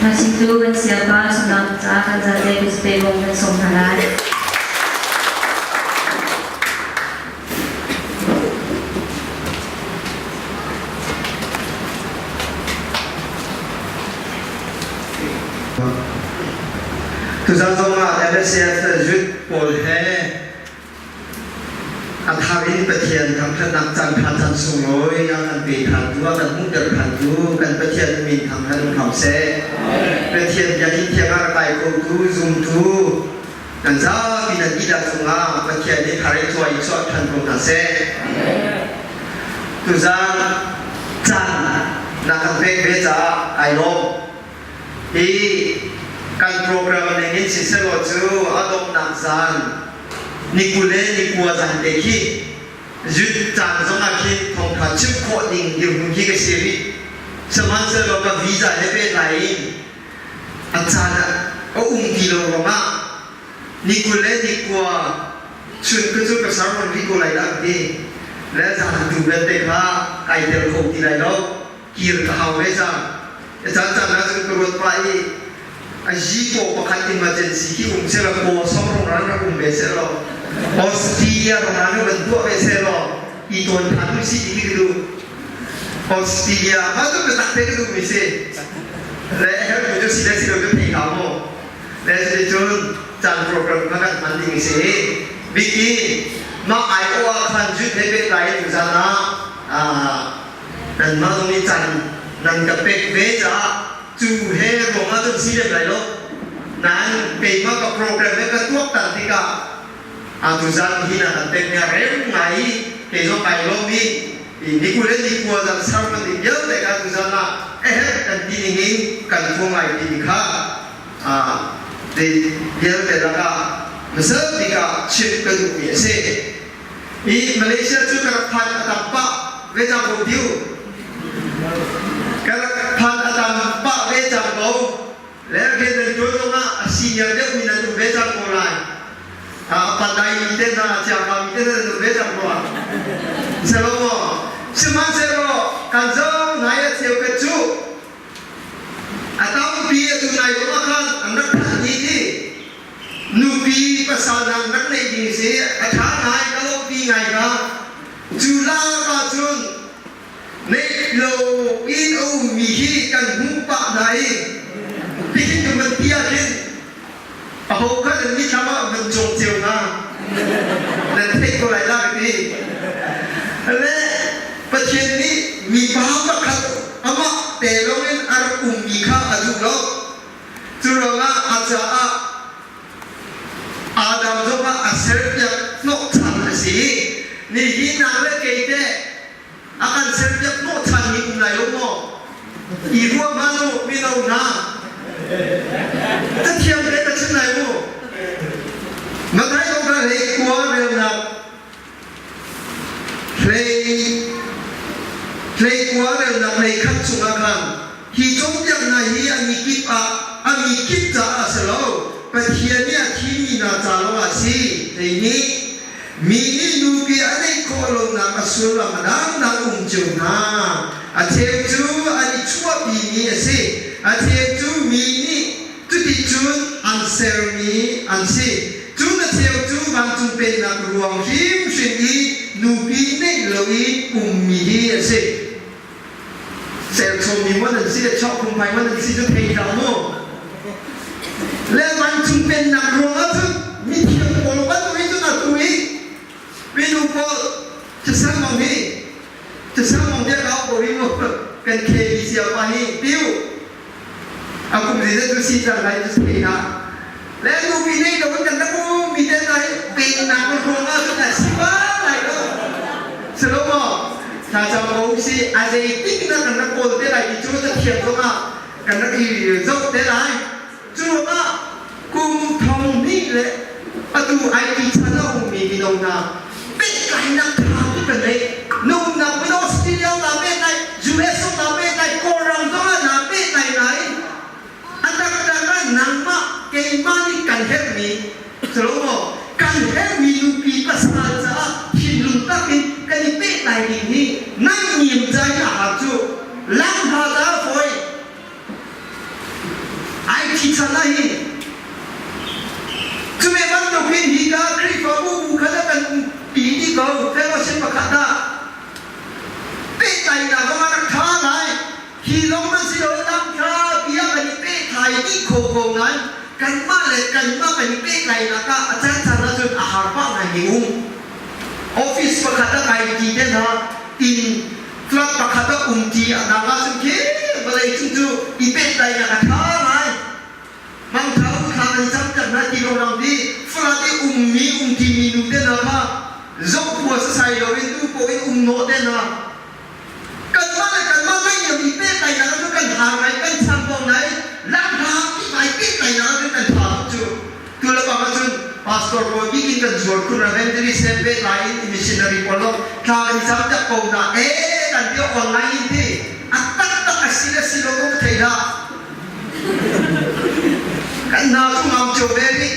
Thasitu kan siapa sunak ca kan zate pe bong kan sawm hna lai. Tuzan zongah LSF youth pawl he a thar in Pathian thangṭhatnak caan ṭha caan sunglawi a kan pe ṭhantu, a kan hmuhter ṭhantu kan Pathian min thangṭhat um hram seh. Pathian biakinn thiang ah rak kai khotu, zumtu, kan zapi nan dihlak cungah Pathian nih thar in cuai chuah ṭhan ko hna seh. Tuzan caan na kan pek ve caah kai lawm. Hi kan program ning in siselaw cu a donghnak zan ni 20 le ni 9 zan te khi zut caan zong ah khin thawngṭha chim khawh ding dirhmun khi ka si rih. Sihmanhsehlaw ka visa he pehtlai in a caan ah a um ti lo ruangah ni 20 le ni 9 chun ka cu ka sermon rih ko lai dah ka ti. Le zan tu vialte kha kai tel kho ti lai lo. Kir ka hau ve cang. Caan caan ah cun ka ruat pah i a yi paw pakhat emergency khi um selaw paw song rong ran rak um ve selaw Australia rong ran van tuah ve selaw i tawn than u si ti khi ka duh. Australia mah cu biatak te ka duh mi si. Le herh mi cu si le si lo cu thei hlah mu. Le cuticun caan program kha kan hman ding si. Biki mah ai awh ah khan zut he pehtlai in tuzan ah Nanmah zong nih caan nan ka pek ve caah cu he ruangah cun si lem lai lo. Nain keimah ka program he ka tuaktan tikah atu zan hi na kan pek nia rem ngai i kei zong kai lawm i ni 20 le ni 9 zan sermon ding vialte kha tuzan ah eher kan ti ning in kan tuah ngai timi kha vialte lakah hmasat bik ah chim ka duhmi a si. I Malaysia cu ka rak phan a tam pah ve cang ko tiu. Ka rak phan a tam pah ve cang ko. Le rian nan tuan zongah a senior deuh mi nan um ve cang ko lai. A pandai mi te hna, chiapa mi te hna nan um ve cang ko. Selo maw? Sihmanhsehlaw kan zong nai a cheu ka cu a tampi a tu nai zong ah khan an rak thanh dih i nupi pasal dang rak neih ding si a ṭha ngai ka lawmhpi ngai ka cu lak ahcun neih lo in a ummi hi kan hmuh pah hna i tihin ka van ti ahkhin aho kha nan mithlam ah van cawng cio hna nan theih ko lai la ka ti le Pathian nih mipa pakhat amah te loin a rak ummi kha a duh lo Cu ruangah a caah Adam zongah a serpiak hnawhchan a si. Nihin nang le kei teh a kan serpiak hnawhchan mi um lai lo maw? I ruah hmanh u mino hna. Cathiang te ka chim lai mu. Mathai kong hlei khua relnak Hlei hlei kua relnak hlei khat chungah khan hi cawnpiaknak hi a mikip ah a mikip caah a si lo, Pathian nih a thimmi hna ca lawngah a si. Hei nih mi nih nupi a neih khawh lonak a sullam a dangdang um cio hna. A cheu cu an i chuahpimi a si, a cheu cu mi nih Cuticun an sermi an si. Cun a cheu cu vancung pennak ruang hrimhrim i nupi neih loin ummi hi a si. Serchommi maw nan si le chuakphungphai maw nan si cu thei hlah mu. Le vancung pennak ruangah cun mithiang pawl bantukin cun atu i minu pawl thisen mong hi thisen mong bia ka ko hi mu kan KBC pa hi tiu A kum zeizat cu si cang lai cu thei hlah. Le nupi nei lo in kan rak um mi te hna hi pennak na ruang ah cun a si ba lai lo. Si lo maw? Thla cam ko si a zeitik na kan rak kawl te lai ti cu cathiang zong ah kan rak i zoh te lai. Cu ruangah kum thong hnih le atu IT chan a ummi mino hna pehtlainak ṭha tuk kan ngei. Na umnak mino Australia naa pehtlai, US zong naa pehtlai, Kawlram zong ah naa pehtlai nain a taktak ah nangmah keimah nih kan herhmi cu maw kan herhmi nupi pasal caah thinlung tak in kan i pehtlai ding hi naihniam ca in a har cu. Lang hna ta fawi. IT chan ah hin cu ve bantuk hin hi ka Khrihfabu bu kha kan umpi dih ko fellowship pakhat ah pehtlaihnak zong a rak ṭha ngai. Hi lawng man si lo lamthla bia kan i pehtlai dih kho ko nain kanmah le kanmah kan i pehtlaihnak ah a caancaan ahcun a har pah ngai mi um. Office pakhat a kai ti te hna inn flat pakhat a um ti a dang ahcun khi vawlei cung cu i pehtlaihnak a ṭha ngai. Mangtha uthla kan i camter hna ti lo ti flat i ummi umti mi nu te hna kha zohkhua sasai loin tu paoh in um hnawh te hna kanmah le kanmah ngaihniam i pehtlaihnak cu kan har ngai kan chambau ngai langhnak ti ngai pehtlaihnak cu kan tha tuk cu tu le bang ahcun pastor pawl bikin kan zuar khun evangelist he pehtlai in missionary pawl zong thla kan i cam tak ko na eh kan ti online in ti a taktak a si le si lo ko ka thei dah kan hna cu ngam cio ve rih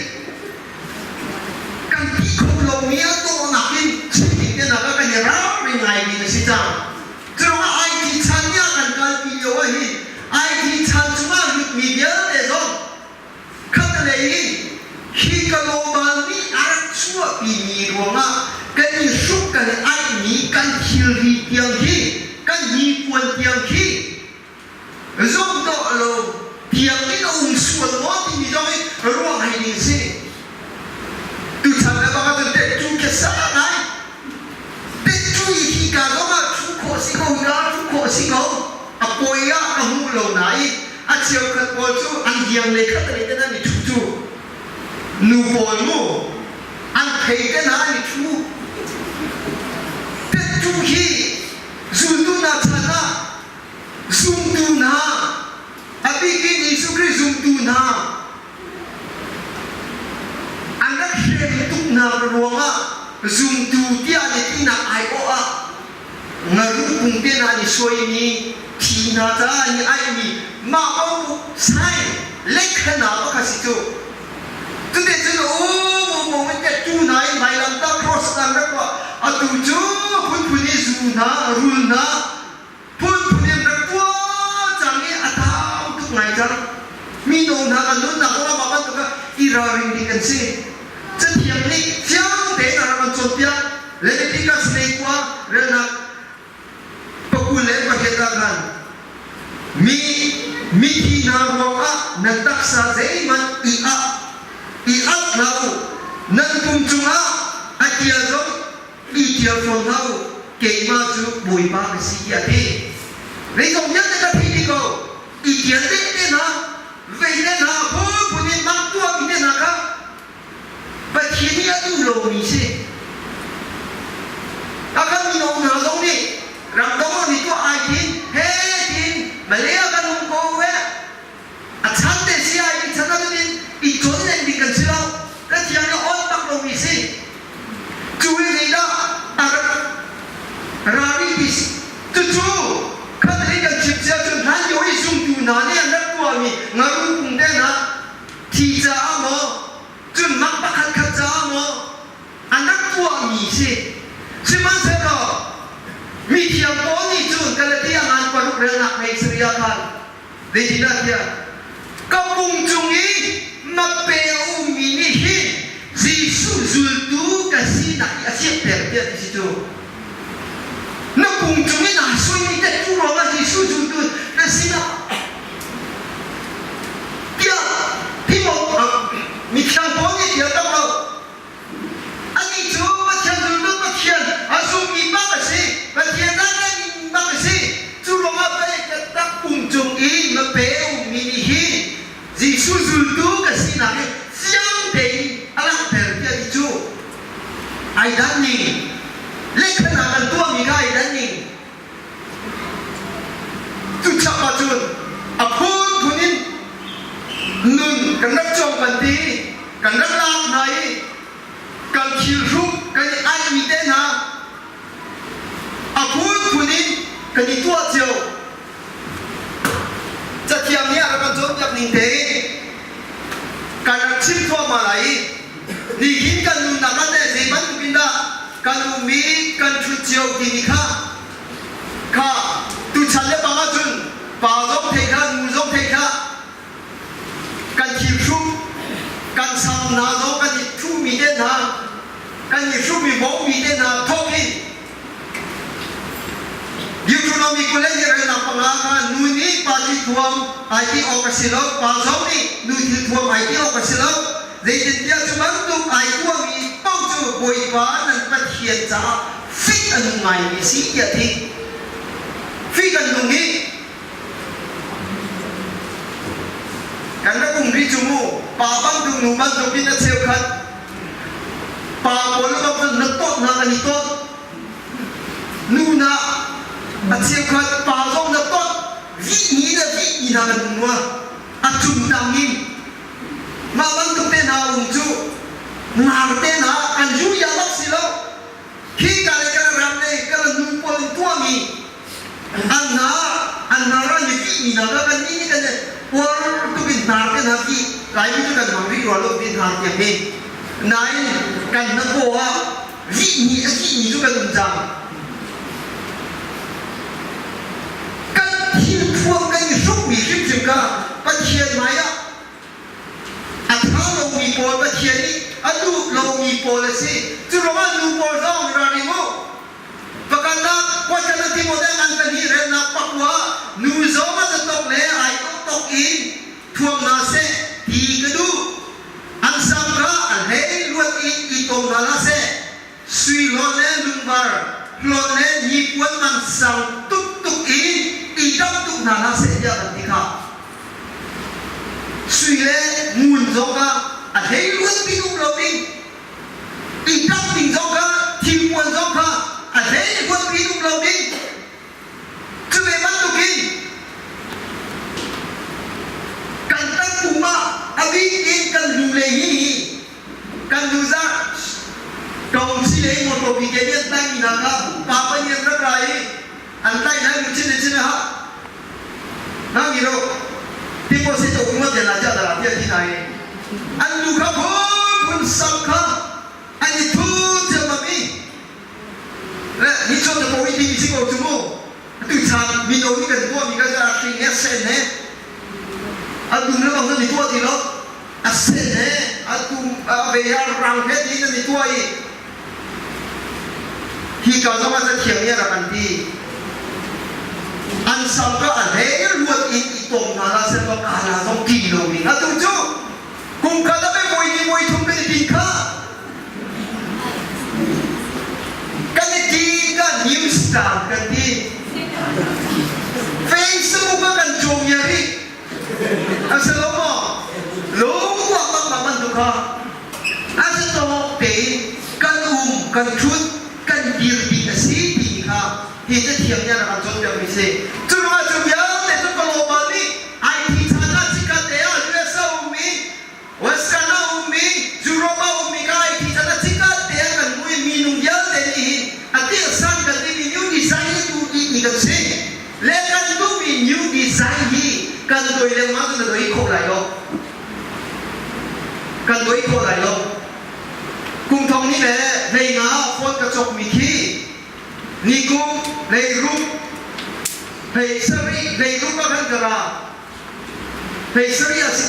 kan ti kho lomi a dawhnak in chimmi te nak ah kan i ralring ngaimi na si cang. Curuangah IT chan nih a kan kalpi lio ah hin IT chan chungah lutmi vialte zong khatlei in hi global nih a rak chuahpimi ruangah kan i hruk kan i aihmi kan thilri tiang hi kan hnipuan tiang khi Zumh dawh lo tiang in a um sual maw timi zong hi ruang hei ding si. Tuchan le bang ahcun tettu khi sa ngai. Tettu i hi ka zong ah thu khawh si ko, hi ka thu khawh si ko. A poi ah ka hmuh lo nain a cheukhat pawl cu an hiang le khat le ten an i thu cu. Nu pawl mu an thei te hna an i thu. Tettu hi zultu hna chan ah Zumtu hna, a bikin Jesuh Khrih zumtu hna an rak hrem tuknak ruangah zumtu tiah le tinak aiawh ah ngaruh kung te hna nih suaimi thi hna caah nih aihmi mah ko sign lekhana pakhat si cu. Cute cun um um um in tu hna in vailamtah cross an rak tuah. Atu cu phunphun i zu hna, rul hna, phunphun in rak tuah cang i a thau tuk ngai cang. Mino hna kan nunnak zong amah bantuk ah i ralring ding kan si. Cathiang nih fiang tein a rak kan cawnpiak. Leviticus 12 relnak pakul le pariat ah khan mi mithi hna ruangah nan taksa zeihmanh i ah i alh hlah u nan pum cungah a tial zong i tial fawn hlah u keimah cu Bawipa ka si tiah a ti zeizong vialte ka thei dih ko i tial deh te hna vei te hna phunphun in mak tuahmi te hna kha Pathian nih a duh lomi si. A kan mino hna zong nih ramdang ah nih tuah ai tin he tin Malay ah kan um ko eh a chan te si ai ti chan ah in i cawn len ding kan si lo ka thiang nih on bak lomi si cu hi zeidah a rak rari ti cucu khat kan chim cia cun hlan lio i zumtu hna nih an rak tuahmi ngaru kung te hna thi caah maw cun mak pakhat khat caah maw an rak tuahmi si sihmanhsehlaw mithiang Paul nih cun Galatia ngan paruk relnak hmei sarih ah khan zeitindah tiah ka pum cung i mape a ummi nih hin Jesuh zultu ka sinak hi a fianter tiah ti si cu na pum cung i naa suaimi tattoo ruangah Jesuh zultu na sinak tiah Timoth mithiang Paul nih tiah tam lo anih cu Pathian zultu Pathian a zummi bak a si Pathian a nganmi bak a si cu ruangah pei ka tak pum cung i na pe ummi nih hi Jesuh zultu ka sinak hi fiang tein a langhter tiah ti cu ai dan ning lehkhanak kan tuahmi kha ai dan ning Cuchap ahcun a phunphun in nun kan rak cawng kan ti, kan rak lak hna i kan thilhruk kan i aihmi te hna a phunphun in kan i tuah cio. Cathiang nih a rak kan cawnpiak ning tein kan rak chim thluahmah lai i nihin kan nunnak ah teh zei bantuk in dah kan um i kan ṭhut cio timi kha kha tuchan le bang ahcun pa zong thei hlah nu zong thei hlah kan. Sam hna zong kan i thuhmi te hna, kan i hrukmi bawmmi te hna thawk in Deuteronomy 21 panga kha nu nih pa thil thuam ai ti awk a si lo, pa zong nih nu thil thuam ai ti awk a si lo. Zeitintiah cu bantuk ai tuahmi paoh cu Bawipa nan Pathian caah fih a nung ngaimi a si tiah a ti. Fih kan nung hi kan rak um rih cu mu. Pa bantuk nu bantuk in a cheukhat pa pawl bak cun na tawt hna kan i tawt. Nu na a cheukhat pa zong na tawt vihmi le vihmi hna kan um rua. A cung tang in mah bantuk te hna um cu ngar te hna an yu ya bak si lo. Hi ka le kan ram le kan nu pawl in tuahmi an hna an hna ra mi fihmi hna kha kan nih nih kan uar tuk in hnar te hna khi Laimi cu kan hmang rih rua lo ti hna tiang hi. Nain kan hnakaw ah vihmi a fihmi cu kan um cang. Kan thilthuam kan i hrukmi hrimhrim kha Pathian hmai ah A ṭha lomi pawl Pathian nih a duh lomi pawl a si. Cu ruangah nu pawl zong ralring u. Pakhatnak Kuatlan Timote an pahnih relnak pakua nu zong a zatok le ai tok in thuam hna seh ti ka duh. An sam kha a hlei luat in i tom hna hlah seh. Sui hlawn le lungvar hlawn le hnipuan man sang tuktuk in i ṭamh tuk hna hlah seh tiah kan ti kha. Sui le ngun zong kha a hleiluan bik um lo ding, i ṭamh ding zong kha thilpuan zong kha a hleiluan bik um lo ding. Cu ve bantukin kan takpum ah a bik in kan hnulei hi hi kan nu zah tong si lei motor bi ke nih an tlaih mi hna kha pa pa nih an rak ra i an tlaih hna nu chin le chin ha na mi ro ti ko si to kuma te la ja da la ti ti na i an nu kha phun phun sam kha an i thu cem ma mi le ni chon te ko i ti mi si ko chu mu tu chan mino nih kan tuah mi ka ja hring ne sen ne a dum le bang ni tuah ti lo a sen he a tum a ve a rang he ti nan i tuah i hi ka zong ah cathiang nih a rak an ti an sam ka a hlei ruat in i tom hna hlah seh law kala zong ti lo ding atu cu kum khat a voi ni voi thum kan i tin kha kan i ti ka new star kan ti Facebook ah kan cawm ya rih A si lo maw? Lungruak bak bantuk kha a si tawk tein kan um, kan ṭhut, kan dirpi a si timi kha hi cathiang nih a rak kan cawnpiakmi si. Cu ruangah cu vialte cu global nih IT chan ah chikkhat te ah US a ummi, Western a ummi, Europe a ummi kha IT chan ah chikkhat te ah kan hmu i minung vialte nih hin a tirhsan kan timi new design a tu dihmi kan si. Le kan duhmi new design hi kan doi lengmang cun na doi khawh lai lo. Kan doi khawh lai lo. Kum thong ni le hlei nga phone ka cawkmi khi nikum hleiruk hlei sarih hleiruk ah khan ka ra. Hlei sarih a si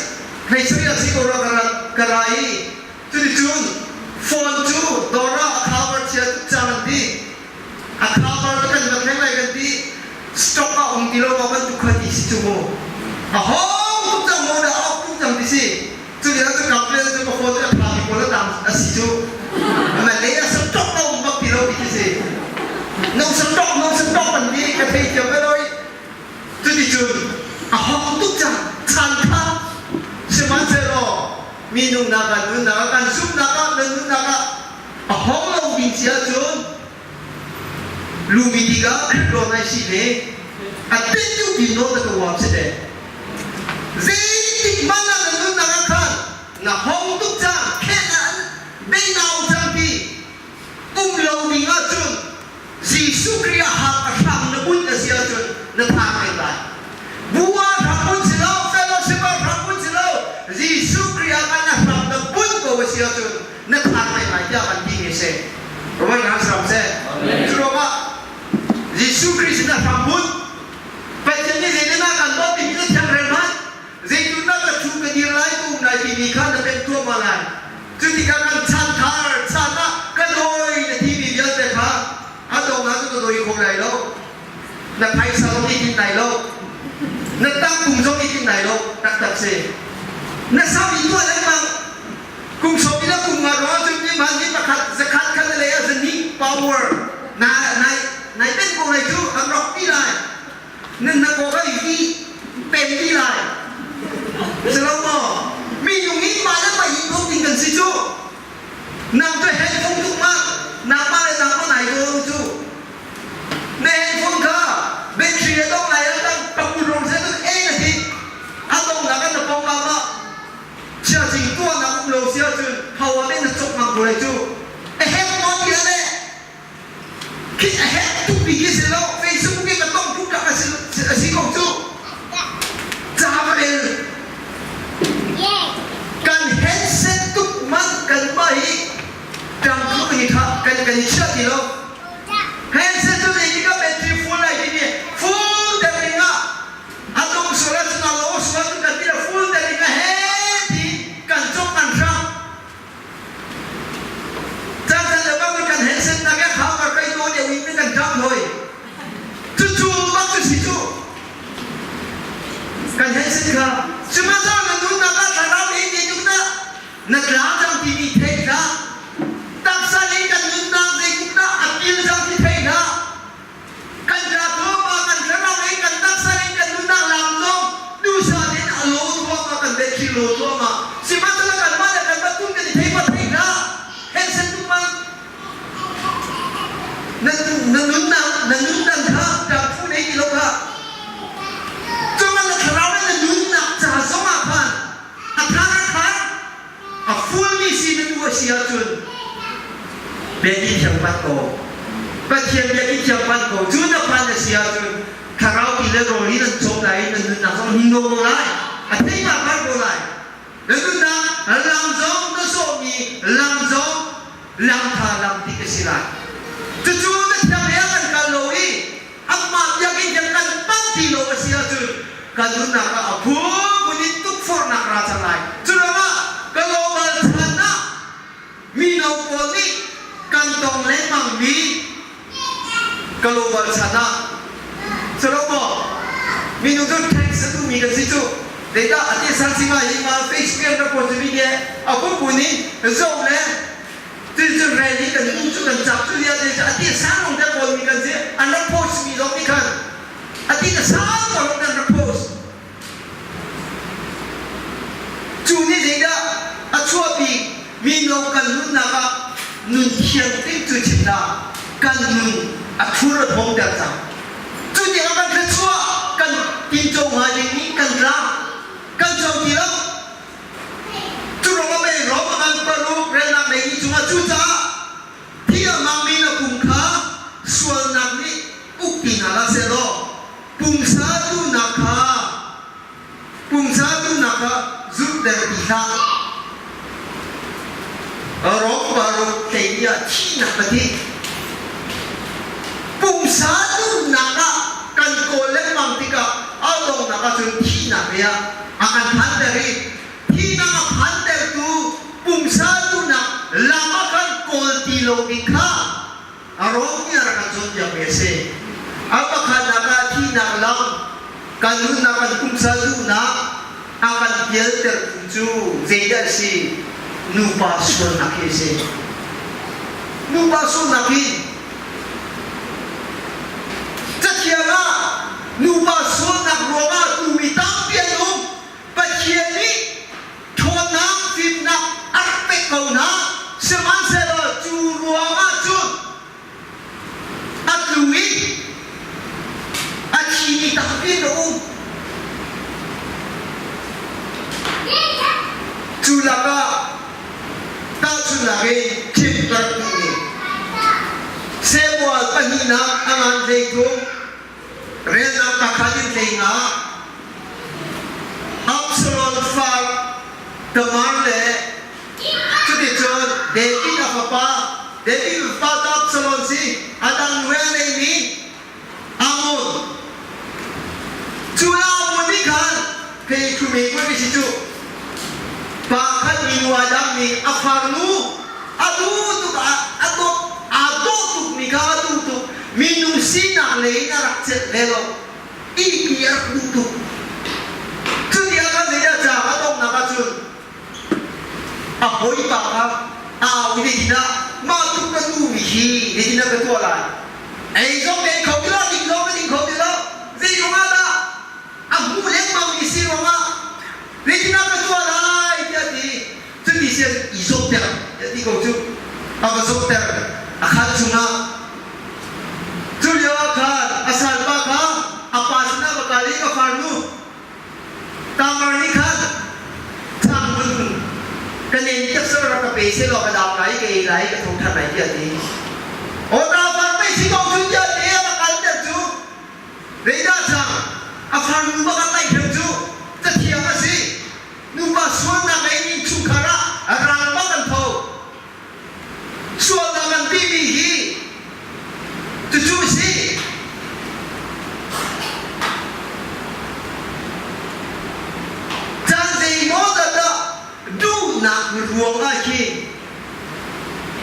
hlei sarih a si ko rua ka ra ka ra i cuticun phone cu dawr ah a cover chia tuk cang an ti. A cover cu kan va thleng lai kan ti stock a um ti lo ma bantuk kha ti si cu mu a hong tuk cang mu dah a tuk cang ti si cu lio cu kapel cu ka phone cu a tha mi pawl a tang a si cu ma le a stock a um bak ti lo ti si no stock no stock an ti ka thei thiam ve loi cuticun a hong tuk cang chan kha sihmanhsehlaw minung nak ah nunnak ah kan zumhnak ah nan nunnak ah a hong lo ding si ahcun lumi tikah Khrih nai si ve a tintu ti nawl na ka uam si te zeitik hmanh ah na nunnak ah khan na hong tuk cang khen ah beinau cang ti um lo ding ahcun Jesuh Khrih ah hak a hram na bunh a si ahcun na tha peng lai. Bu ah hram bunh si lo, fellowship ah hram bunh si lo, Jesuh Khrih ah kan a hram na bunh ko a si ahcun na tha peng lai tiah kan ti mi a si. Roman hram hram seh. Cu ruangah Jesuh Khrih sin a hram bunh Pathian nih zeitindah kan dawt timi na thiang rel hmanh. Zeitindah ka thu ka dir lai ka um lai timi kha na pemh tuahmah lai. Cu tikah kan chanthar chan ah ka dawi na timi vialte kha a dong ah cun na dawi kho lai lo. Na phaisa zong i tinh lai lo. Na tangkum zong i tinh lai lo. Taktak si. Na sam i tuah lengmang. Kum sawm in a kum nga ruang cun mi hman ni pakhat zakhat khat na lei ah zani power na nai nai pen ko lai cu an rawk pi lai. Nan na kaw kan i pen ti lai. Si lo maw? Minung hi mah le mah in kho ding kan si cu. Nang cu handphone tuk ma nangmah le nangmah nai daw cu. Na handphone kha battery a dong lai ah tang pakul rong se cun e na ti. A dong nak an na pong ka ma chia cing tuahnak um lo si ahcun power men na cok mang ko lai cu. A hek maw ti le Khi a herh tukmi khi si lo. Facebook i ka tong tuk a si, a si ko cu. Ca va rel. Kan handset tuk man kan mah hi ṭangkhu hi tha kan kan i chiah ti lo. Handset cu zei tikah battery full lai timi full dering ah a dong sual ahcun a lo sual ahcun kan ti lo full dering ah he ti kan cawk kan hrang. Caan le bang kan handset nak he kham ar kai nawn deuh in kan ṭam hoi. Cucu bak cu si cu. Kan handset kha sihmanhsehlaw na nunnak ah thlarau lei te tuk dah na tla cang timi thei hlah. Taksa lei kan nunnak zeitluk dah a kil cang ti thei hlah. Kan tla thawngpang kan thlarau lei kan taksa lei kan nunnak lam zong duhsah tein a lo thluahmah kan betthli lo thluahmah. Sihmanhsehlaw kanmah le kanmah kum kan i thei ma thei hlah. Hensen tuk ma na na nunnak na nundan kha ṭangphu nei ti lo kha. Cungan na thlarau le na nunnak ca zong ah khan a thar a thar a fulmi si na duh a si ahcun biakinn thiang panh ko Pathian biakinn thiang panh ko cu na phan a si ahcun thlarau ti le rawl in an cawm lai i na nunnak zong him ko ko lai a thei ma par ko lai na nunnak lam zong na sawhmi lam zong lam tha lam dik a si lai cucu na thiang he kan kal lo i Amah biakinn tiang kan panh ti lo a si ahcun kan nunnak ah a phunphun in tukforhnak ra cang lai. Cu ruangah global chan ah mino pawl nih kan tong lengmangmi global chan ah cu lo maw minung cu tax a duhmi kan si cu zeidah a ti sang si ma hi ma Facebook in rak post mi nih a phunphun in zoh le Cuticun rel i kan um cu kan cak cu vialte cu a ti sang lawng te kawlmi kan si an rak post mi zong nih khan a ti na sang ko lawng an rak post cu nih zeidah a chuahpi mino kan nunnak ah nun thiang ding cu chim dah kan nun a thur a thawngter cang cu tiang kan thluachuah kan tinco hnga ding nih kan tla kan co ti lo Cu ruangah mei rom a ngan paruk relnak neimi cungah cucaah thi a hmangmi na pum kha sualnak nih uk ti hna hlah seh law pumsa duhnak kha pumsa duhnak kha zulhter ti hlah. Rom paruk hlei ah thihnak ka ti. Pumsa duhnak ah kan kawl lengmang tikah a donghnak ahcun thihnak lei ah a kan phanter i thihnak a phantertu pumsa duhnak lam a kan kawl ti lomi kha a rom nih a rak kan cawnpiakmi a si. A pakhatnak ah thihnak lam kan nunnak kan pumsa duhnak a kan pialtertu cu zeidah a si? Nupa sualnak hi a si. Nupa sualnak hi Cathiang ah nupa sualnak ruangah tumi tampi an um. Pathian nih ṭhawnnak, fimnak a rak pek ko hna. Sihmanhsehlaw cu ruangah cun a tlu i a thimi tampi an um. Cu lakah tahchunhnak in thim ka rak duhmi Samuel pahnihnak a ngan 13 relnak pakhat in 15 Absalom far Tamar le cuticun David a fapa David fapa Absalom si a dang nu a neimi Ammon cu la Ammon nih khan hei thumi pui si cu. Pa khat minu aa dangmi a farnu a duh tuk a dawt aa dawh tukmi kha a duh tuk. Minung sinak lei in a rak celh ve lo. Ihpi a rak duh tuk. Cuti ah khan zeidah caang a donghnak ahcun a hawipa kha a au i zeitindah mah tuk ka duhmi hi zeitindah ka tuah lai? Ei zong ka ei kho ti lo, ding zong ka ding kho ti lo. Zeiruang ah dah a hmuh lengmangmi si ruangah zeitindah ka tuah lai tiah a ti. Cuti si i zawtter tiah ti ko cu. A va zawtter a khan chungah. Cu lio ah khan a salpa kha a pa sinah va kal i ka farnu Tamar nih khan changvut ka nen taksa rak ka pe sehlaw ka dam lai i ka ei lai i ka tho ṭhan lai tiah a ti. Aw Tamar pei si ko cu tiah a ti a va kalter cu. Zeidah cang a farnu bak a tlaihhrem cu cathiang a si. Nupa sualnak ei mi chungkhar ah ral bak an tho. Sualnak an timi hi cucu a si. Caan zeimaw zat ah duhnak ruangah hin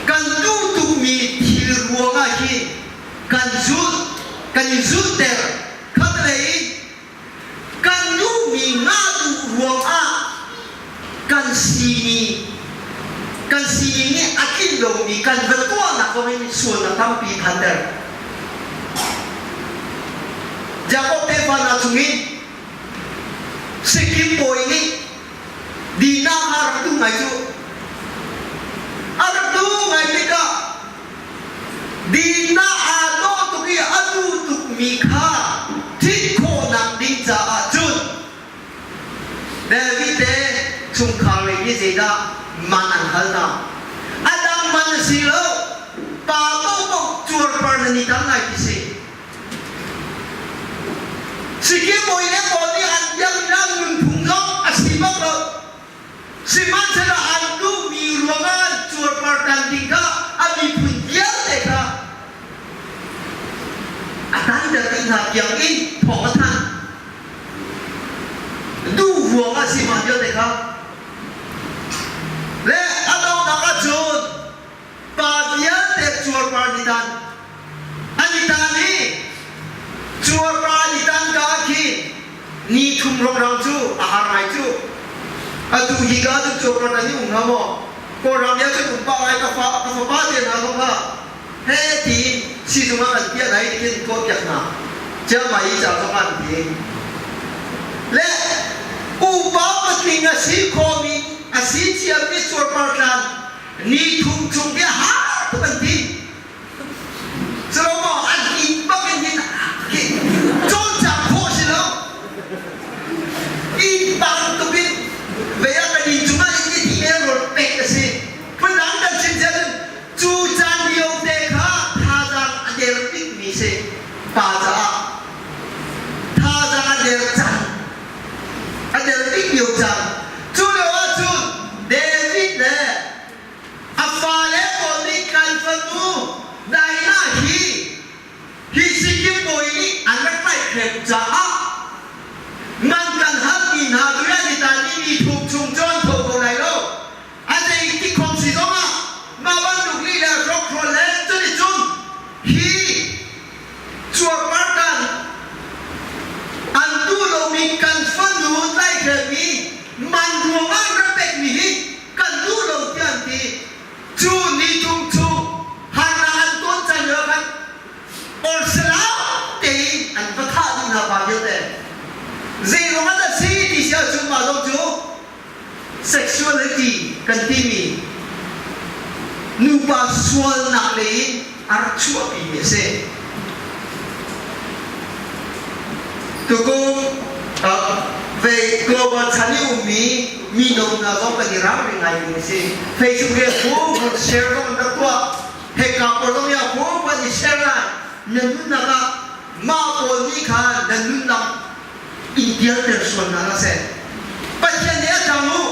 kan duh tukmi thil ruangah hin kan zulh, kan i zulhter. Khatlei in kan duhmi ngah duh ruangah kan simi kan sining nih a tlinh lomi kan va tuahnak zong in sualnak tampi phanter. Jakob tefa hna chungin Sikkim bawi nih Dinah kha a rak duh ngai cu. A rak duh ngai tikah Dinah aa dawh tuk i a duh tukmi kha thit khawhnak ding caah cun David te chungkhar lei nih zeidah man an hal hna? A dang man a si lo. Pa paohpaoh cuarpar nan i tam lai ti si. Sikkim bawi le pawl nih an biaknak nunphung zong a si bak lo. Sihmanhsehlaw an duhmi ruangah an cuarpar tan ding kha a miphun vialte kha a tanter dih hna tiang in thawng a thanh. Duh ruangah si mah vialte kha. Le a donghnak ahcun pa vialte cuarpar ni tan an i tan i cuarpar an i tan ka ah khin ni thum rongrang cu a har ngai cu. Atu hi ka cu cuarpar tan i um hnga maw? Kawlram lio cun um pah ngai ka fa ka fapa te hna zong kha he tiin sizung ah kan piah hna i tikin tuahpiak hna. Chiangmai i ca zong ah an ti. Le upa patling a si khomi a si ciami cuarpar tlan ni thum chung bia har tuk an ti. Culomaw an inn bak in hin cawlcang khawh si lo. Inn bantuk in vei ah kan inn cungah in i ti rawl pek a si. Phundang kan chim cia cun cu caan lio te kha thazaang a der bikmi si pa caah thazaang a der cang a der bik lio cang cu lio ahcun David le a fale pawl nih kan fanu Dinah hi hi Sikkim bawi nih an rak tlaihhrem caah man kan halmi hna durian i tan i mi thum chung cu an tho ko lai lo. A zei ti khom si zongah mah bantuk lih le hrokhrawl le cuticun hi cuarpartan an duh lomi kan fanu tlaihhremmi man ruangah an rak pekmi hi kan duh lo tiah an ti. Cu ni tum cu harnak an ton cang lio khan orsalam tein an va thah dih hna pa vialte. Zeiruang ah dah si ti si ahcun mah zong cu sexuality kan timi nupa sualnak lei in a rak chuahpimi a si. Tukum ve global chan i ummi mino hna zong kan i ralring ngai ding a si. Facebook he phung share zong an rak tuah. Heka pawl zong ya phung an i share lai. Na nunnak ah mah pawl nih khan na nunnak in pialter sual hna hlah seh. Pathian nih a tang u.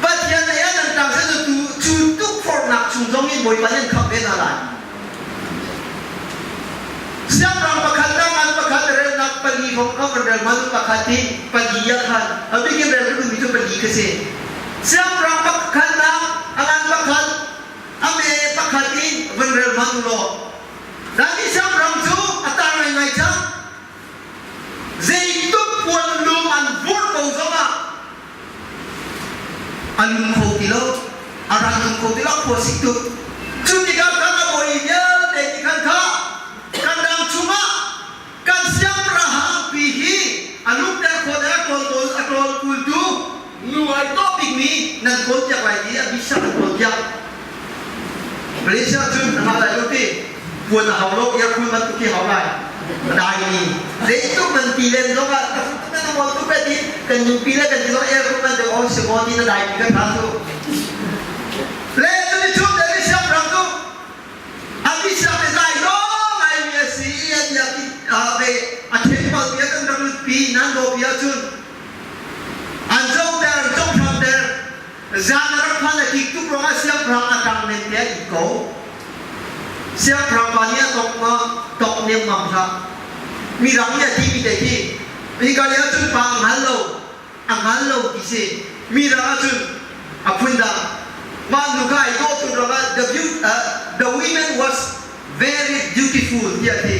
Pathian nih a nan tang seh cu cu tukforhnak chung zong in Bawipa nih an khamh ve hna lai. Siangpahrang pakhat nak an pakhat relnak pali hong kong kan rel hmanh pakhat hi pali ah khan a bikin rel ka duhmi cu pali ka si. Siangpahrang pakhat nak a ngan pakhat a me pakhat in van rel hmanh u law. David siangpahrang cu a tar ngaingai cang. Zeitluk puan lum an vurh ko zongah a lum kho ti lo, a rak lum kho ti lo, khua sik tuk. Cu tikah kan a bawi vialte nih khan kha kan ram chungah kan siangpahrang pi hi a lumter khawh le a ṭawl a ṭawl kultu nu ai dawh bikmi nan kawlpiak lai ti a bisak an kawlpiak. Malaysia cun na hau lai lo ti puan a hau lo aircon bantuk khi hau lai a dai mi zeitluk nan ti len zong ah ka tuk nan ngol tuk ti kan nupi le kan ti zong aircon man deuh on si maw ti na dai mi kan tha tu le tuni chung le mi siang rang tu a mi siang le zai lo ngai mi a si an yak ve a then pal bia kan rak lut pi nan do bia cun an zo ter zong hram ter Zan a rak phan a kik tuk ruangah siangpahrang a ṭang men te a it ko. Siangpahrang pa nih a tok ma tok nemmam hlah. Mirang nih a timi te khi hika lio cun pa a hngal lo, a hngal lo ti si. Mirang ahcun a phun dang. Mah nu kha ai dawh tuk ruangah the, the women was very beautiful tiah a ti.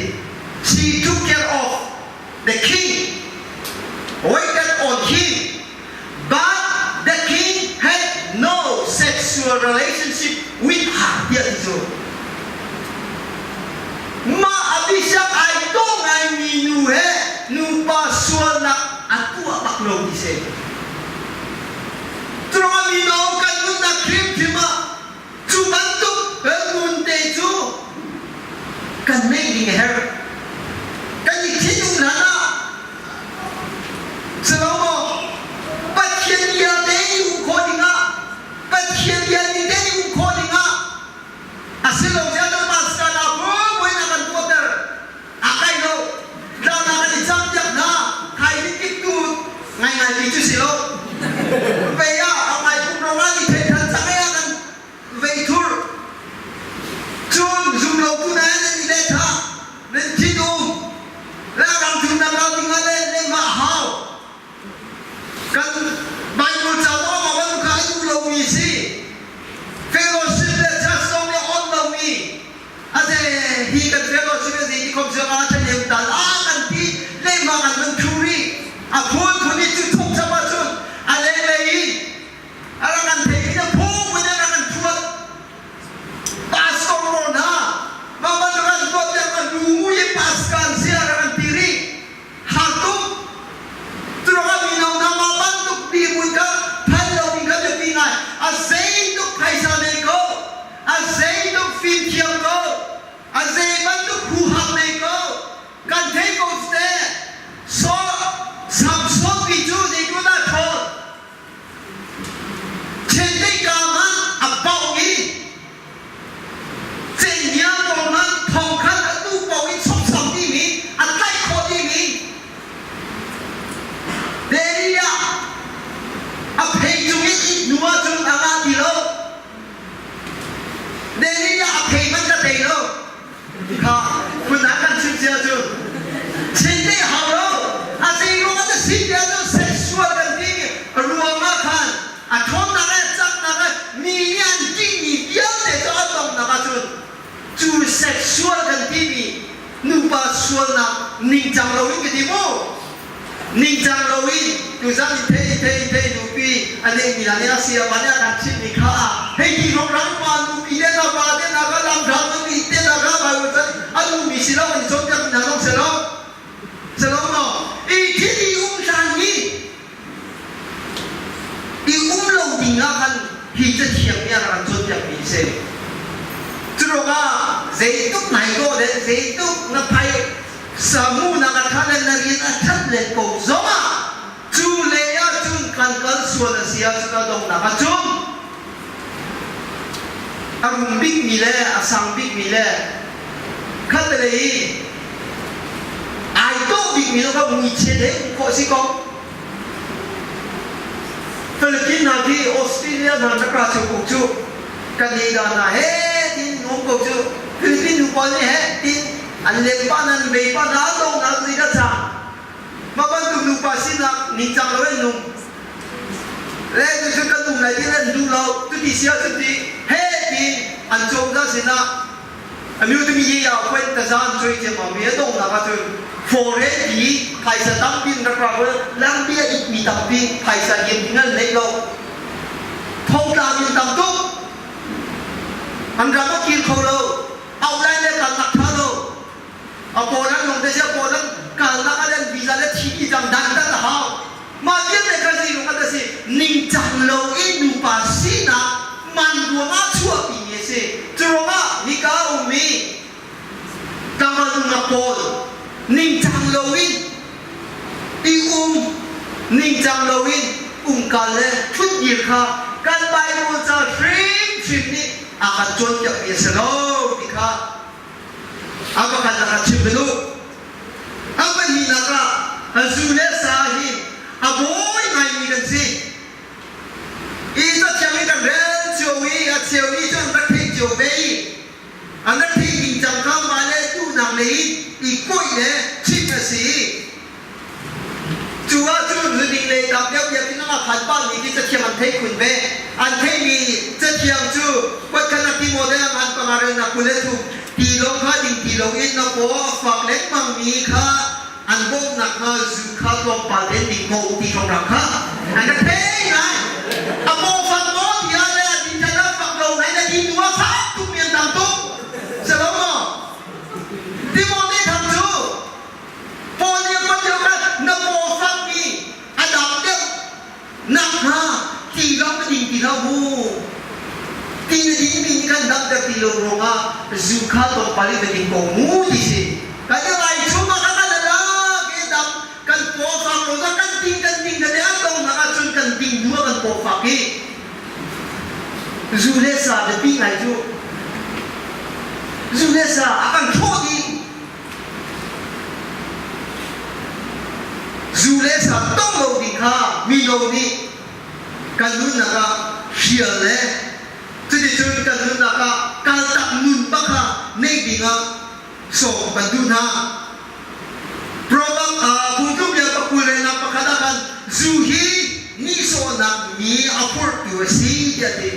She took care of the king, waited on him But the king had no sexual relationship with her tiah ti cu. Mah Abishag ai dawh ngaimi nu he nupa sualnak a tuah bak lo ti si. Curuangah mino kan nunnak hrimhrim ah cu bantuk nun te cu kan neih ding a herh. Kan i thinung hlan ah Silo Pathian bia te i um khawh dingah Pathian bia ning te i um khawh dingah a si lo zia cu pastor na buin a kan tuahter a kai lo tlang ah kan i cam piak hna khai kip tu ngaingai ti cu si lo vei ah a ngai pum rong ah ni thei than cang ah kan vei thur cun zum lo tu na nan i let ha nan thin um Ralram thumnak ral ding ah le lehmah hau. Kan Bible ca zong ah ban kha a duh lomi si. Fellowship le church zong nih a on lomi. A ze hi kan fellowship le zei ti khom siang ah ṭhahnem tal a kan ti lehmah kan van thu rih. A phunphun in cu thuk chap ahcun a lenglei in a rak kan thei i a phung in a rak kan thuat. Pastor pawl hna mah bantuk an tuah tiang a lu i pastor sia rak an ti rih har tuk curuangah mino hna mah bantuk dirhmun kha phan lo ding kha biapi ngai a zeitluk phaisa nei ko a zeitluk fimthiam ko a zei bantuk huham nei ko kan thei ko te so Samson pi cu zeitu dah ṭhawn Chindeih hmanh a bauh i cenghngia pawl hmanh thongkhat a tu paoh in sawksam dihmi a tlaih khawh dihmi Delilah a phei cung in ih hnu ahcun a ngah ti lo. Delilah a phei hmanh ka tei lo. Kha phun ah kan chim cia cu chindeih hau lo a zei ruang ah dah si tiah cun sexual kan ti ruang ah khan a ṭhawnnak le caknak le mi nih an tihmi vialte cu a donghnak ahcun cu sexual kan timi nupa sualnak ningcang loin ka ti mu Ningcang loin tuzan in thei thei thei nupi a neihmi hna nih a sayama nih a kan chimhmi kha hei ti rawkral pa nupi te hna pa te hna kha lamhram an nih te hna kha Bible chan a duhmi si lo an i cawnpiakmi hna zong si lo si lo maw i thil i um hlan hi i um lo ding ah khan hi cathiang nih a rak kan cawnpiakmi a si. Curuangah zeitluk nai dawh le zeitluk na phai samu na ka tha le na rian a that len ko zongah cu lei ah cun kan kal sual a si ahcun a donghnak ah cun a rum bikmi le a sang bikmi le khatlei i ai dawh bikmi zong kha muichia he um khawh a si ko. Philippines hna khi Australia hna na ka cheu ko cu Canada hna he tin um ko cu Philippines nu pawl nih he tin. An lem pa nan bei pa na dong na zei dah cang. Mah bantuk nupa sinak ningcang lo in nung. Le cucu kan um lai ti an duh lo. Cuti si ah cuti he ti an cawm hna sinah a myu timi ye ya kwen tazan choi thiam mi a dongnak ahcun foreign ti phaisa tampi in rak ra lampi a it mi tampi phaisa yem ding an nei lo thongtla min tam tuk an ram a kir kho lo outline le kalnak tha lo a pawl an lung te sia pawl an kalnak ah an visa le thi i cang dan dan a hau mah vialte kha zei ruang ah si ningcang lo in nupa sinak man ruangah chuahpi mi a si. Cu ruangah hika a ummi tlangval nungak pawl ningcang lo in i um ningcang lo in umkal le ṭhutdir kha kan Bible ca hrimhrim nih a kan cawnpiakmi a si lo ti kha a pakhatnak ah chim ka duh. A pahnihnak ah zu le sa hi a bawi ngaimi kan si. I cathiang in kan rel cio i a cheu nih cun rak theih cio ve i an rak theih ning cang kha mah le duhnak lei in i kawih le chim a si. Cu ahcun zuding le tam deuh biakinn ah khan pa nih khi cathiang an theih khun ve. An theihmi cathiang cu kuatkhan a Timote ah ngan panga relnak 23 tilawng kha ding ti loin na paw a fak lengmangmi kha an bawmhnak hnga zu kha tlawmpal tein ding ko ti hrawnghrang kha an ka thei ngai. A paw fak maw ti ah le a din than ah fak lo ngai na din hnu ah fak tuk mi an tam tuk. Si lo maw? Timote thang cu Paul nih a kuat lio khan na paw fakmi a dam deuh nakhnga ti lawng na ding ti hlah mu. Ti na dingmi nih khan damter ti lo ruangah zu kha tlawmpal in na ding ko mu ti si. Kan i lai chung ah khan kan lak i dam kan paw fak lo kan ding kan ding kan i an donghnak ahcun kan ding hnu ah kan paw fak i zu le sa biapi ngai cu zu le sa a kan hrawh dih. Zu le sa tong lo ding kha mino nih kan nunnak ah hrial le cuticun kan nunnak ah kaltak nun bak kha neih dingah sawm kan duh hna. Proverb phungtluk bia pakul relnak pakhat ah khan zu hi nihsawhnak mi a phurhtu a si tiah a ti.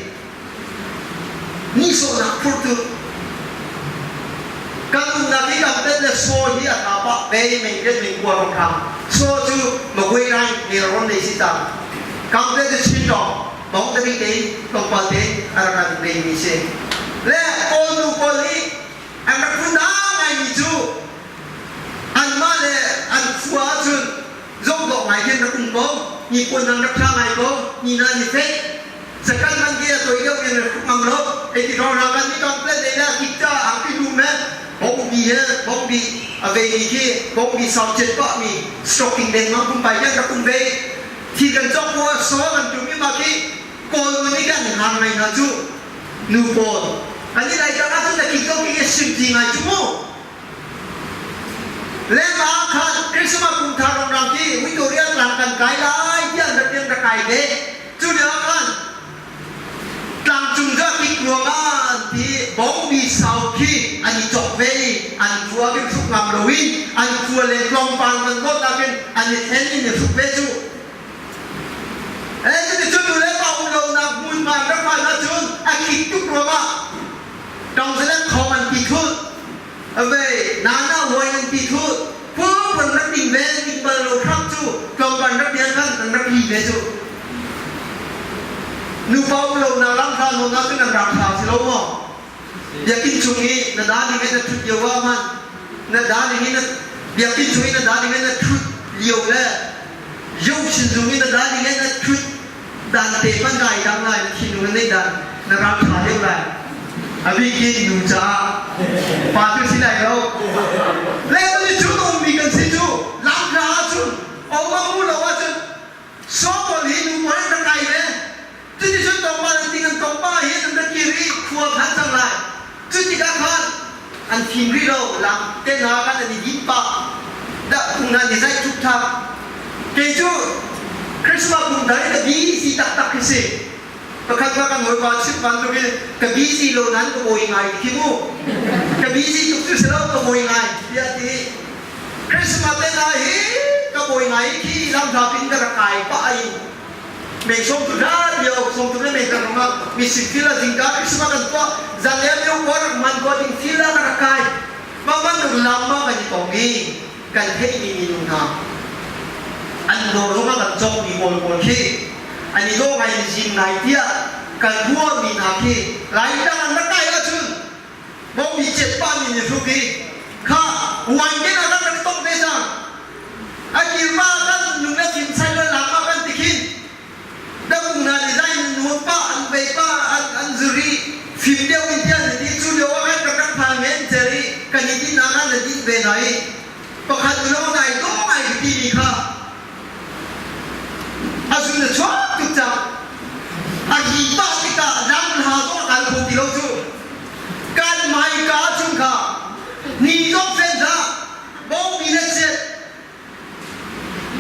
Nihsawhnak phurtu kan umnak hi kan tet le saw hi a tha pah ve mei tet mei kua rong thang saw cu magway rai nelrawn lei si ta kam tet cu chin tawng bong te te tlawmpal te a rak kan nei mi si le kawl nu pawl hi an rak phun dang ngai mi cu anmah le an khua ahcun zongdawh ngai khin rak um ko ni puan nang rak tha ngai ko ni na ni fek Zakal man ge a toi deuh in rak ngam lo ei ti rong kan ni tong plet nei la kikta ang pi du me bong bi he bong bi a ve mi khi bong bi sau chet pa mi stocking den mang kum pai yan rak um ve thi kan chok ko so kan tu mi ma khi kawl ni kan hang ngai na chu nu pawl ani lai ka tu na ki ko ki sim ti ngai chu mu Lengah khan Christmas kum thar rongrang khi Victoria tlang kan kai lai tiah an rak tiang rak kai ve. Cu lio ah khan tlangcung cu a kik ruangah an ti bawngbi sau khi an i cawk ve i an khua khi hruk ngam loin an khua le tlawmpal man dawt nakin an i thlen in i hruk ve cu. Eh cuticun nu le pa um lonak hmunhma rak phan ahcun a kik tuk ruangah Tawngzalang thawng an ti thulh. Avei nana huai an ti thulh. Pum an rak ding ve ding bal lo hram cu tlawmpal rak bian khan an rak li ve cu. Nupa um lo na lam hla nawn ah cun an rak thla si lo maw? Biakinn chung i na da ding in na thut lio ah man na da ding in na biakinn chung i na da ding in na thut lio le yo sin zung i na da ding in na thut dan te pan dai dang lai na thinlung na neih dan na ral ṭha deuh lai a bikin nu caah pa cu si lai lo le ni cu ummi kan si cu lamhla ahcun oma mu lo ahcun sawpawl hi nu pawl an rak kai ve cuticun tongpa an ting an tongpa hi an rak kir i khua khan cang lai cu tikah khan an fim rih lo lam te hna khan an i din pah dah tung hna ni zaih tuk thak kei cu Christmas kum thar i ka busy taktak khi si pakhat kha kan hawipa chim bantukin ka busy lo nan ka bawi ngai khi mu ka. busy tuk cu si lo ka buai ngai tiah a ti. Christmas te hna hi ka buai ngai i khi lamhla pin ka rak kai pah i mei sawm tu hlan lio sawm tu le mei kan rong ah mi sin fil ah zingka Christmas kan tuah zan le lio ko rak man ko ding fil ah ka rak kai. Mah bantuk lam ma kan i tong i kan theihmi minung hna an dawr zongah kan cawkmi pawl pawl khi an i dawh ngai in zim ngai tiah kan ruahmi hna khi Laitlang an rak kai ahcun bawmmi cetpa mi nih hruk i kha wine den ah kan rak tong ve cang a kirma kan nung le fim sai le lak ah kan ti khin Dang hna nih zai nuam pah an vei pah an an zuri fim deuh in tiah na ti cu lio ah khan kan rak phan men cer i kan i din ah khan na din ve hna i pakhat lawng nai dawh ngai ka timi kha a zun a chuak tuk cang a hi pah tikah lam hla zong a kal kho ti lo cu kan hmaika chung kha ni zong fen hlah bawngbi le chet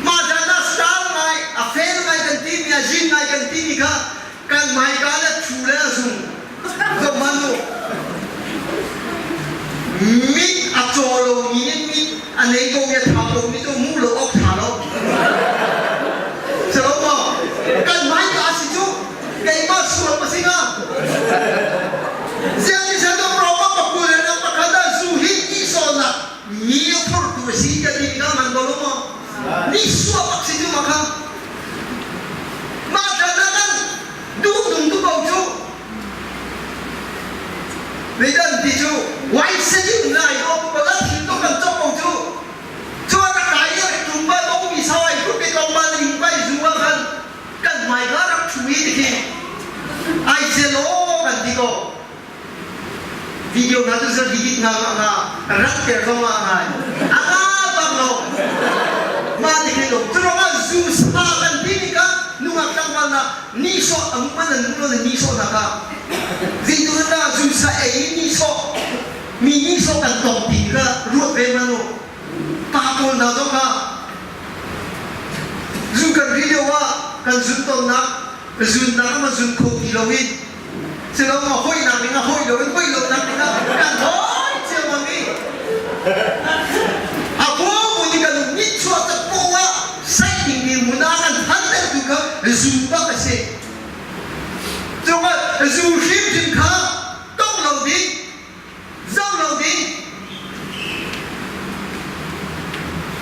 Mah zan ah star ngai, a fel ngai kan timi, a zin ngai kan timi kha kan hmaika le thu le a zung. Zoh hmanh u. Mit a caw lomi nih mit a nei ko mi a tha ko mi cu hmuh lo awk tha lo. Si lo maw? Kan hmaika a si cu keimah sual ma si hnga? Ziah ti seh to Roma pakul le pakhat ah zu hi ihsawnak Mi a phortu a si ka ti tikah man ko lo maw? Mi suah bak si cu ma kha. Mah can ah kan duh nung tu ko cu. Zeidan ti cu wai sedin lai do ko la thil to kan cok ko cu. Cuan a kai i tum ba dong mi sau ai hruk i tlawm ba ling pai zu ah khan kan hmai ka rak thu i ti khi ai selo kan ti ko. Video hna cu zir dih hna nga rak ter zong ah ngai. A nga bak lo. Mah ti khi lo. Cu ruangah zu sa kan ti mi kha nungak tlangval na nihsawh a man an duh lo na nihsawh hna kha. Zeitu na zu sa ei i nihsawh mi nihsawh kan tong ti kha ruat ve hmanh u. Pa pawl hna zong kha zu kan ri lio ah kan zun tawnnak zunnak ama zun kho ti lo in Silo ma hoihnak ding ah hoih loin hoih lonak ding ah kan hawi ciammam i a bu nih kan nihchuah tak poah ah saih dingmi hmun ah kan thantertu kha zu bak a si. Cungah zu hrimhrim kha tong lo ding, zoh lo ding.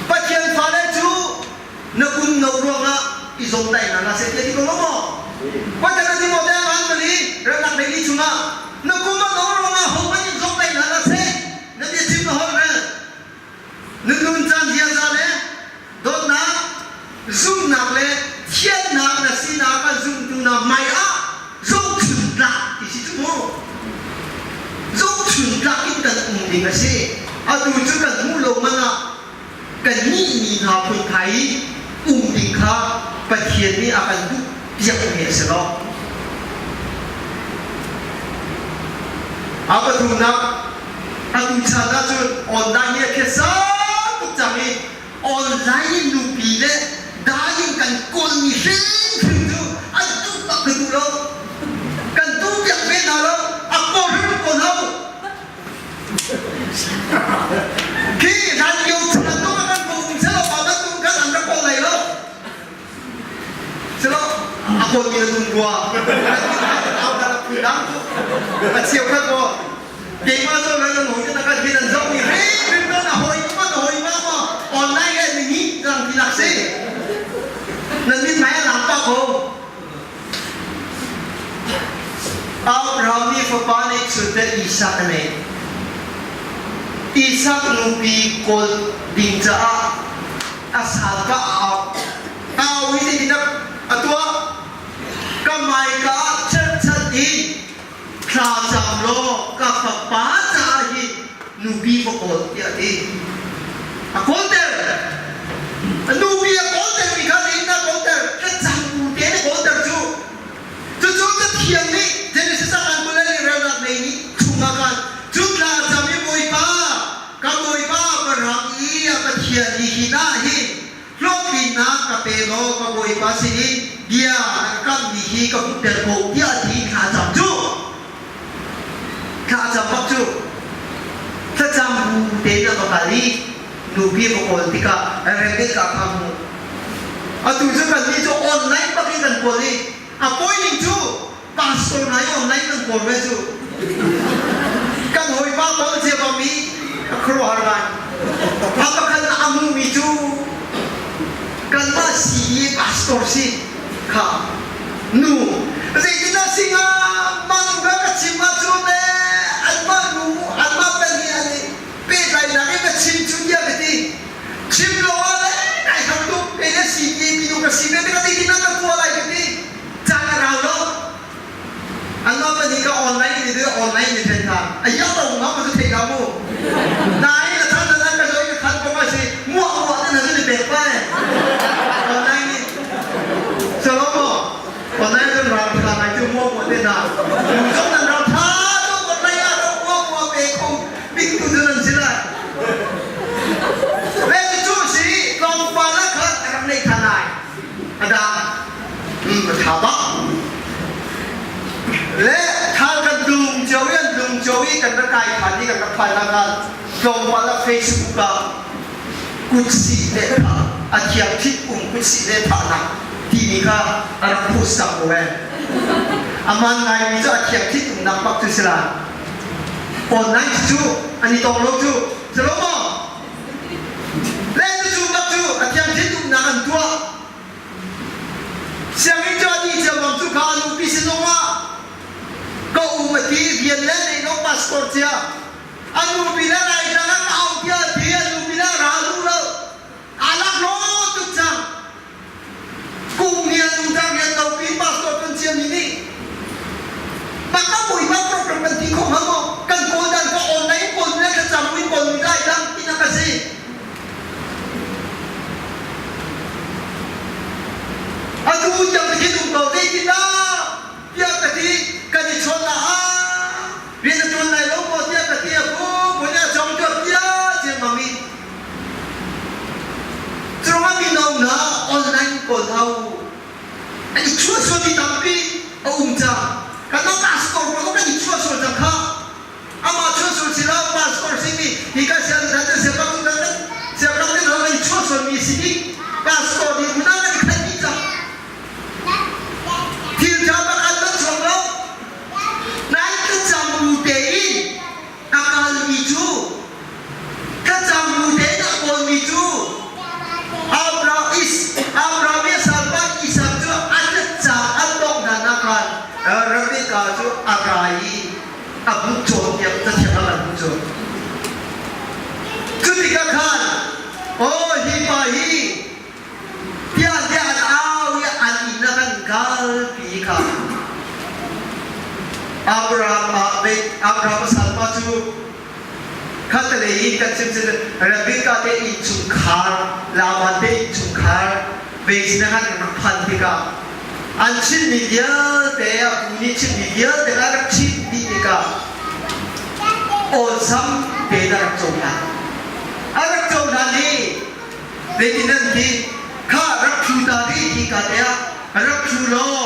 Pathian fale cu na kum no ruangah i zawmtaihnak na seh tiah ti ko lo maw? Pathian a ti maw tiah an pali ramlak leili chungah na kum a no ruangah hohmanh in zawmtaihnak na seh na biachim na holh rel na nun caan ziaza le dawtnak zumhnak le thiannak na sinak a zumtu na hmai ah zohchun tlak ti si cu mu zohchun tlak in kan um ding a si atu cu kan hmuh lo man ah kannih mi hna phunphai i um ding kha Pathian nih a kan duh piakmi a si lo. A pathumnak, atu chan ahcun online hi a phiasa tuk cang i online in nupi le dai in kan kawlmi hrimhrim cu an duh bak ka duh lo. Kan duh piak ve hna lo. A kawl hrim ko hna u. Khi hlan lio chan zong ah kan um selaw pa bantuk kan an rak kawl lai lo. Selaw a kawl mi an um rua. A cheu khat maw keimah zong nan nan hoi na kan hin an zoh mi hrim hrim na hoi ma na hoi ma maw online le ni ni lang ti lak si. Nan min mai a lang pa ko. Abraham nih fapa ngeihchun te Isak a neih. Isak nupi kawl ding caah a sal kha a au. A au i zeitin a tuah? Ka hmaika ah cherhchan in thla cam law ka fapa caah hin nupi va kawl tiah a ti. A kawlter. A nupi a kawltermi kha zeitin a kawlter? Thlacam bu tein a kawlter cu. Cucu Cathiang nih Genesis ah kan kul le relnak lei nih chungah khan cu thla a cam i Bawipa, ka Bawipa Abraham i a Pathian hi hi dah hin hlawhtlinnak ka pe law ka Bawipa sinin bia na ka kammi hi ka hmuhter ko tiah a ti i thla a cam cu. Thla a cam bak cu. kal i nupi va kawl tikah Rebecca kha a hmuh. Atu cu kannih cu online bak in kan kawl i a pawi ning cu pastor hna i online kan kawl ve cu. Kan hawipa kawl cia bang i a khuaruahhar ngai. A pakhat a hmuhmi cu kanmah CE pastor si kha nu zeitindah si hnga mah nu kha ka chim ahcun le anmah nu anmah pahnih an i pehtlainak in ka chim cu tiah ka ti. Chim lo ah le kai ham tuk kei le CE minu ka si ve tikah zeitindah ka tuah lai ka ti. Caan a rau lo. Anmah pahnih ka online in i online in i then hna. A iang lo ma ka cu thei hlah mu. Nain a chan an ka zawi ka khan ko ma si muah muah te na zu ni pek pa eh. Online in. Salomo online cun ral tha ngai cu muah muah te hna. Nu zong nan ral tha tuk online ah ro muah muah pe kho bik tu cu nan si lai. Le cu si tlawmpal ah khan a rak nei than lai. A dah. A tha bak. Le thal kan tlung cio i an tlung cio i kan rak kai than i kan rak phan ah tlawmpal ah Facebook ah kutsih le thah a thiang thit um kutsih le thahnak timi kha a rak post cang ko eh. Aman ngaimi cu a thiang thit umnak bak cu si la. Online cu an i tong lo cu. Si lo maw? Le cu bak cu a thiang thit umnak an tuah. Sianginn cu a dih ciammam cu kha a nupi si zongah ka um a ti rian le neinawm pastor cia a nupi le Laitlang ah ka au tiah a ti a nupi le a ra duh lo aa lak law tuk cang kum ni an um cang rian lopi pastor kan ciami nih bak a bawipa program kan ti kho hnga maw kan kawl dan ka online kawl le thlacam in kawl mi Laitlang tinak a si Atu tiang khin um ko zeitindah tiah ka ti kan i chawn ah rian a ṭuan lai lo maw tiah ka ti a pu punya chong cu pia ciammam i curangah mino hna online kawl hau an i chuahsual mi tampi a um cang kan mah pastor pawl kan i chuahsual cang kha Amah chuahsual si lo, pastor simi hi kan sianginn kan siangpahrang kan siangpahrang kan hong in chuahsualmi si dih. Pastor nih hmun ah kan i khat dih cang. Thil ṭha pakhat kan chuak lo. Nain thlacam bu tein a kalmi cu thlacam bu tein a kawlmi cu Abraham is Abraham i a salpa Isak cu a tlatcaam an dongh hna nakhan Rebekah cu a ra i a hmuh cawnpiak cathiang ah kan hmuh cu. Cu tikah khan aw hi pa hi tiah tiah an au i an inn ah kan kalpi kha Abraham ah Abraham a salpa cu khatalei in kan chim cun Rebekah te innchungkhar Laban te innchungkhar Beijing ah kan rak phan tikah an chimmi vialte a pu nih chimmi vialte kha rak chim dih tikah awlsam tein a rak cohlan. A rak cohlan i zeitin an ti kha rak thu ta rih ti ka te ah rak thu law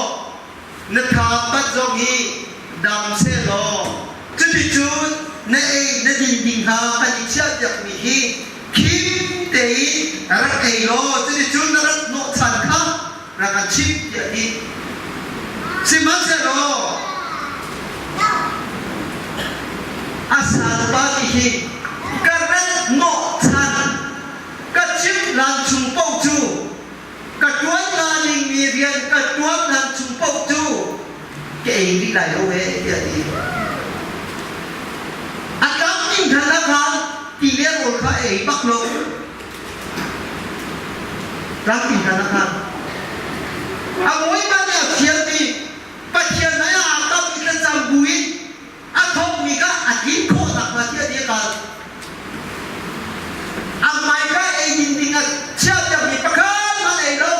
na tha pat zong hi dam seh law cuticun na ei na din ding hnga kan i chiahpiakmi hi khim tein rak ei law cuticun na rat hnawhchan kha rak kan chimh tiah a ti. Sihmanhsehlaw a salpa nih hin ka rat hnawhchan ka chimh hlan chung paoh cu ka ṭuan hnga dingmi rian ka ṭuan hlan chung paoh cu ka ei rih lai lo ee tiah a ti. A tlamtling hlan ah khan ti le rawl kha a ei bak lo. Tlamtling hlan ah khan. A bawipa nih a fialmi Pathian hmai ah aa kam i thlacam buin a thawkmi kha a tlin khawh nakhnga tiah ti a kal. A hmaika ei ding ding a chiahpiakmi pakhat hmanh ei lo.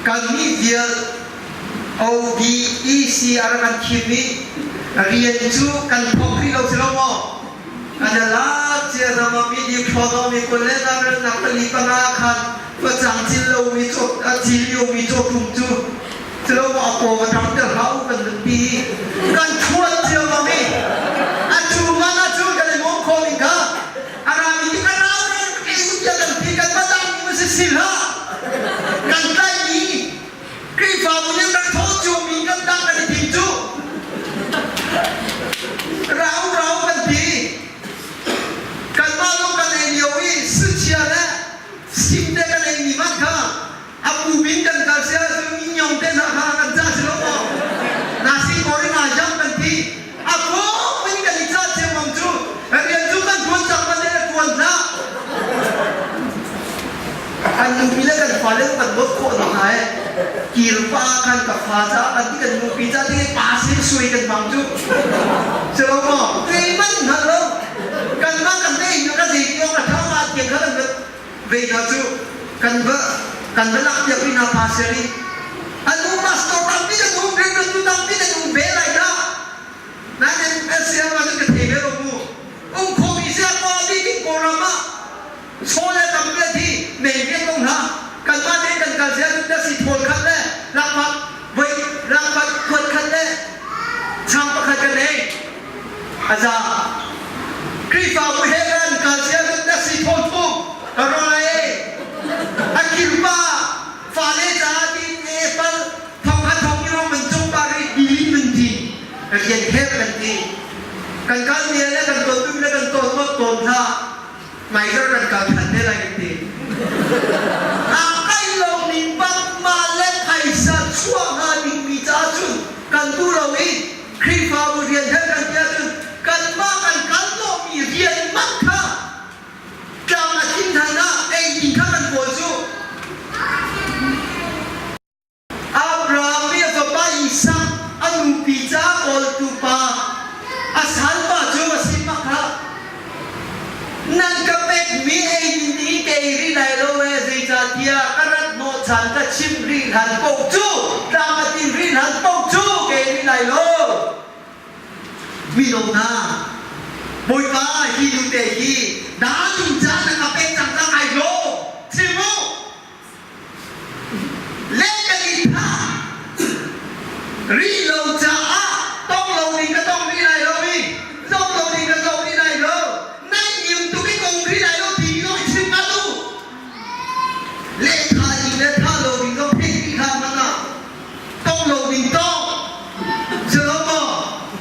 Kannih vial OBEC a rak kan thim i rian cu kan thawk rih lo si lo maw? Kan alak cia ram ah mi Deuteronomy 24 pali panga khan facang cil lomi a cil liomi cawtum cu Cilo a paw a ṭang ter hlah u kan vun ti. Kan thuat ciammam i a cu man ahcun kan. si hlah. Kan tlaihmi Khrihfabu nih rak thawh ciomi kan dang kan i thim cu. Rau rau kan ti. Kanmah lawng kan ei lio i suchia le sim te kan eimi hmanh kha a pu bin kan kal si ahcun inyong te hna kha kan cah si lo maw? Nasi goreng ayam kan ti. A kong in kan i cah ciammam cu rian cu kan tuan cang kan le tuan hlah. Kan nupi le kan fale kan dawt khawh hna hna he kirpa khan ka fa ca kan ti kan nupi ca ti pa sin sui kan hmang cu. Si lo maw? Zei hmanh hngal lo. Kanmah kan nei na ka zei ti awk a tha ma tiang kha kan ve hna cu kan va kan va lak piak rih hna pa seri anu pastor tampi kan um riantuantu tampi kan um ve lai dah nain SCM ah cun ka thei ve lo mu um khomi sia pa bik in Kawlram ah chaw le tam le thi mei rian ko hna kanmah tein kan kal sia cun si thawl khat le lakphak voi lakphak khuat khat le chang pakhat kan ei a za Khrihfabu he kan kal sia cun na si thawl thum ka rawlai ei a kirpa fale caah tin apple thong khat thong i rom an cung pa ri bilin mun ti rian her kan ti kan kal ni le kan ton dum le kan ton mot ton hla maizer kan kal than te lai kan ti a kai lo mi bak ma le phaisa chuah hnga ding mi caah cun kan tu lo i Khrihfabu rian he kan ti ahcun kanmah kan kal hnawhmi rian man kha tlam a tling hlan ah eidin kha kan kawl cu. Abraham nih a fapa Isak a nupi caah kawltu pa a salpa cu a si bak hlah. Nan ka pekmi eidin hi ka ei rih lai lo ee, zeicahtiah ka rat hnawhchan ka chimh rih hlan paoh cu tlam a tin rih hlan paoh cu ka ei rih lai lo. Mino hna, Bawipa hi nute hi daa ding caan na ka pek cang cang ai lo. Chim u. Le kan i thah rih lo caah tong lo ding ka tong rih lai lo i zong lo ding ka zong rih lai lo naih niam tuk i ka um rih lai lo timi zong i chim ngat u le tha ding le tha lo ding zong theih rih hlah hmanh ah tong lo ding tong si lo maw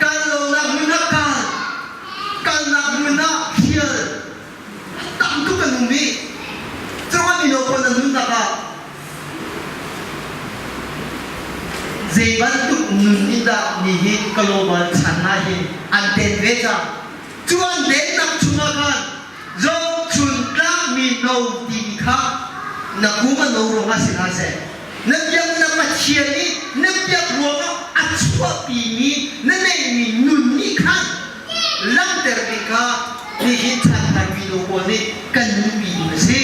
kal lo nak hmun ah kal kalnak hmun ah hrial tam tuk an um i cu an mino pawl an nunnak ah zei bantuk nun nih dah nihin global chan ah hin an den ve cang cu an dennak chungah khan zohchun tlak mino timi kha na kum a no ruangah si hlah seh na biak na Pathian i na biak ruangah a chuahpimi na neihmi nun nih khan langhter ding kha nihin chanthar mino pawl nih kan nunpi ding a si.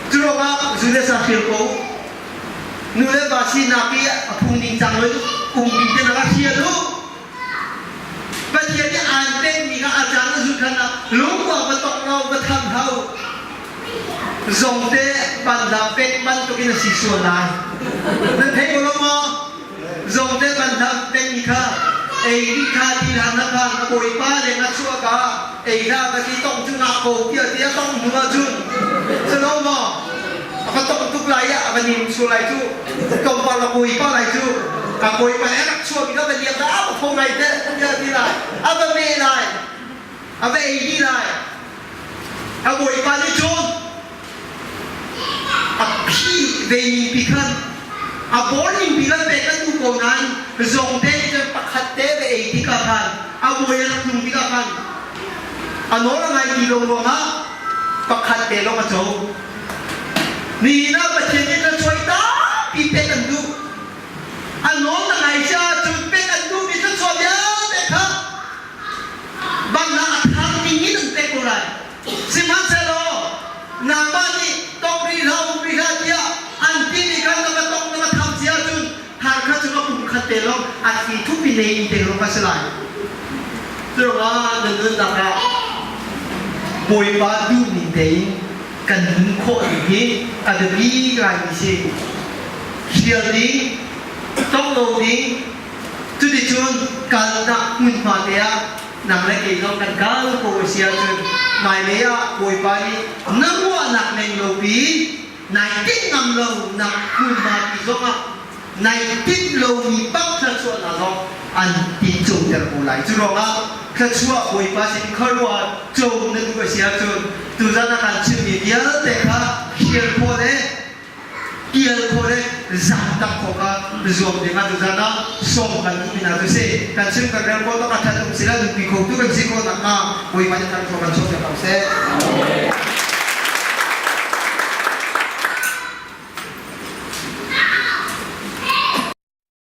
Cu ruangah zu le sa hrial ko nu le va sinak i a phung ding cang in um ding te nak hrial u. Pathian nih aan pekmi kha a caan a zulh khan ah lungkua va tok lo va tham hau zongte banhla pek bantukin a si sual lai. Nan thei ko lo maw? Zongte banhla pekmi kha ei dih kha ti hlan na khan a bawipa leng a chuah ka ei hlah ka ti tong cu ngah ko tiah ti a tong hnu ahcun si lo maw? A ka tong tuk lai ah a va nim sual lai cu tlawmpal a bawipa lai cu ka bawipa nih a rak chuahmi kha va liak dah a va tho ngai teh tiah a ti lai a va meh lai a va ei dih lai A bawipa nih cun a phi ve ningpi khan a bawl ningpi khan pek an duh ko nain zawngte nih cun pakhat te va ei tikah khan a bawi a rak tlung tikah khan a nawl a ngai ti lo ruangah pakhat te lawng a co. Nihin ah Pathian nih thluachuah tampi pek an duh. A nawl na ngai cia cun pek an duhmi thluachuah vialte kha Bangla a thar ning in an pek ko lai. Sihmanhsehlaw nangmah nih tong rih hlah um rih hlah tiah an timi kha na va tong na va tham cia ahcun thar kha cu a kum khat te lawng a thi thup i nei te lawng a si lai. Curuangah na nunnak ah Bawipa duhning tein kan nun khawh ding hi a biapi ngaimi si. Hrial ding, tong lo ding, Cuticun kalnak hmunhma te ah nang le kei zong kan kal ko a si ahcun Hmailei ah Bawipa nih na ruahnak neng lopi nai tinh ngam lo nak hmunhma pi zongah nai tinh lomi bak thluachuahnak zong an tin coter ko lai. Cu ruangah thluachuah Bawipa sin khuaruah co na duh a si ahcun tuzan ah kan chimmi vialte kha hrial khawh le tial khawh le zamtak khawh kha zuam ding ah tuzan ah sawm kan duhmi hna cu si. Kan chim kan rel khawh tuk a ṭhat um sila nunpi khotu kan si khawh nakhnga Bawipa nih kan thaw kan chuahpiak ko seh.